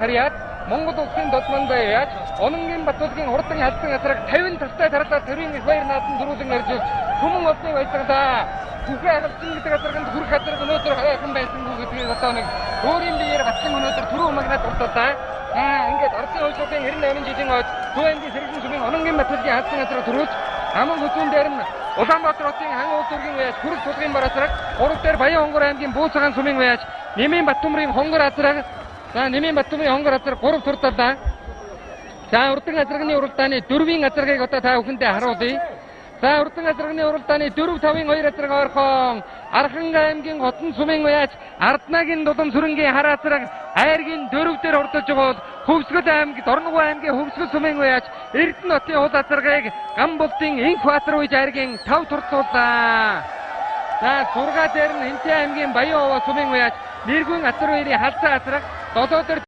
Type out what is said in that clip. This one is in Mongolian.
Харьяат Монгол улсын Додмондоо яаж Ононгийн Батулгийн хурдан халдсан асраг 50 тастай тарлаа төрийн их баяр наадам дөрүүлэн аржилж түмэн олныг баясгалаа. Бүхэ хагалцсан гэдэг асраганд хүрэх асраг өнөөдөр хайхан байсангүй гэдгийг одоо нэг өөрийн биеэр батлан өнөөдөр түрүү магнаад дурталаа. Ингээд Орсын хөлсүүдийн 98 жилийн хойд Төв аймгийн сэргэлэн сүмийн Ононгийн Батулгийн халдсан асраг төрүүлж Аман хөзүүн дээр нь Улаанбаатар хотын хан уулдүргийн уяаж Хүрэл тулгын бар асраг, 3 дээр Баян-Хонгор аймгийн Бууцгаан сүмийн уяаж Нэмийн Баттүмрийн хонгор асраг. За Нэмийн Баттүмрийн хонгор асраг 3 турталаа. За урдан азарганы уралдааны 4-ийн азаргыг одоо та бүхэндээ харуулъя. За урдан азарганы уралдааны 4 5-ын 2 азарга орхон Архангай аймгийн Хотон сумын уяаж Арднагийн дулам сүрэнгийн хар азарга айргийн 4 дээр ордож байгаа бол Хөвсгөл аймаг Дорногов аймгийн Хөвсгөл сумын уяаж Эрдэнэ хотын хул азаргыг Гамбултын Инх Баатар үеж айргийн 5 турцууллаа. За 6 дээр нь Хэнтэй аймгийн Баян-Овоо сумын уяаж Нэргүн Атар үеийн халзан азарга 7 дээр